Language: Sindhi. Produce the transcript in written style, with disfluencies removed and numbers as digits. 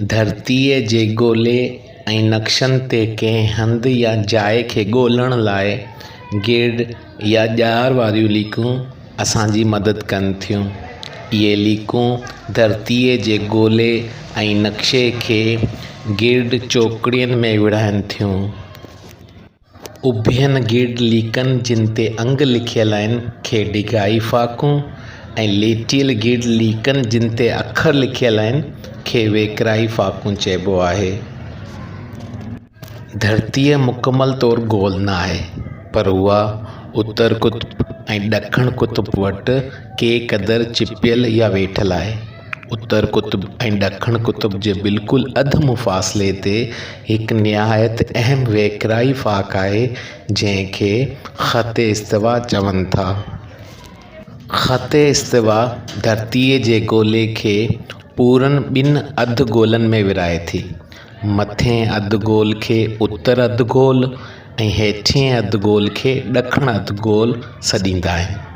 ڌرتيء جي گولي ۽ نقشن تي ڪنهن هنڌ يا جاءِ کي ڳولڻ لاءِ گرڊ يا ڄار واريون ليڪون اسان جي مدد ڪن ٿيون. اهي ليڪون ڌرتيء جي گولي ۽ نقشي کي گرڊ چوڪڙين ۾ ورهائين ٿيون. اڀين گرڊ ليڪن جن تي انگ لکيل آهن کي ڊگهائي ڦاڪون ۽ ليٽيل گرڊ ليڪن جن تي اکر لکيل آهن کي ويڪرائي ڦاڪون چئبو آهي. ڌرتيء مڪمل طور گول نه آهي پر اها اتر قطب ۽ ڏکڻ قطب وٽ ڪي قدر چپيل يا ويٺل آهي. اتر قطب ۽ ڏکڻ قطب جي بلڪل اڌ مفاصلي تي هڪ نهايت اهم ويڪرائي ڦاڪ آهي، جنهن کي خط استوا چون ٿا. خط استوا ڌرتيء جي گولي کي پورن ٻن اڌ گولن ۾ ورهائي ٿي. مٿئين اڌ گول کي اتر اڌ گول ۽ هيٺئين اڌ گول کي ڏکڻ اڌ گول سڏيندا آهن.